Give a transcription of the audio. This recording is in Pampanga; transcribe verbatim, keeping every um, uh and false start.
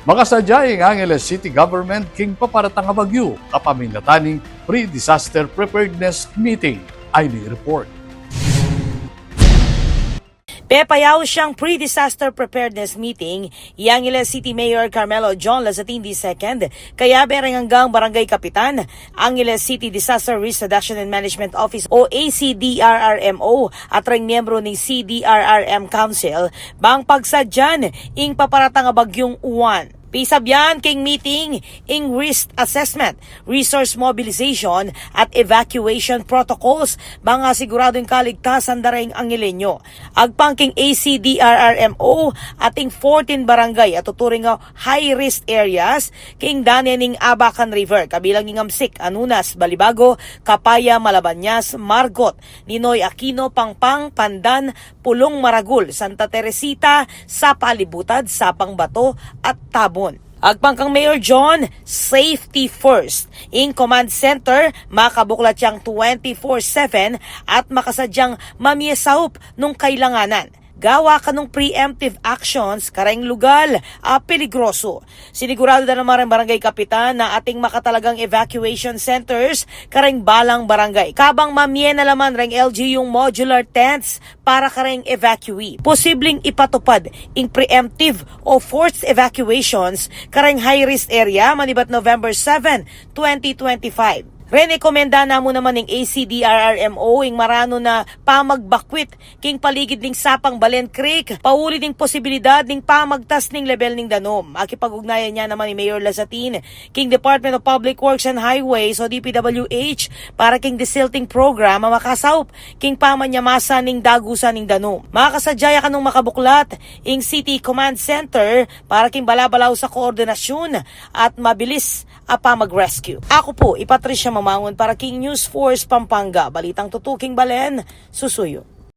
Makasadya ing Angeles City Government king paparatang a bagyu, kapamilatan ning Pre-Disaster Preparedness Meeting. Ay ni report. Pepayaus yang Pre-Disaster Preparedness Meeting i Angeles City Mayor Carmelo John Lazatin the second, kayabe reng anggang barangay kapitan, Angeles City Disaster Risk Reduction and Management Office o A C D R R M O, at reng miyembro ning C D R R M Council, bang pagsadyan ing paparatang a bagyung Juan. Pisabyan king meeting ing risk assessment, resource mobilization, at evacuation protocols, bang asigurado ing kaligtasan da reng Angelenyo. Agpang king A C D R R M O, ating fourteen barangay a tuturing a high risk areas king dane ning Abacan River, kabilang ing Amsic, Anunas, Balibago, Capaya, Malabañas, Margot, Ninoy Aquino, Pangpang, Pandan, Pulong Maragul, Santa Teresita, Sapa Libutad, Sapang Bato, at Tabon. Agpang kang Mayor John, safety first. Ing command center, makabuklat yang twenty-four seven at makasadyang mamie saup nung kailanganan. Gawa kanung preemptive actions kareng lugal a peligroso. Sinigurado da naman reng barangay kapitan na ating makatalagang evacuation centers kareng balang barangay. Kabang mamie na la man reng L G U modular tents para kareng evacuee. Posibleng ipatupad ing preemptive o forced evacuations kareng high-risk area manibat November seven, twenty twenty-five. Rekomenda na mu naman ning A C D R R M O ing maranu na pamagbakwit king paligid ning Sapang Balen Creek, pauli ning posibilidad ning pamagtas ning lebel ning danum. Akipag-ugnayan ya naman ni Mayor Lazatin king Department of Public Works and Highways o D P W H para king desilting program a makasaup king pamanyamasan ning dagusan ning danum. Makasadya ya kanung makabuklat ing City Command Center para king balabalaus a koordinasyun at mabilis a pamag-rescue. Aku pu i Patricia Mamangun para king News Force Pampanga, balitang tutuking balen, susuyu.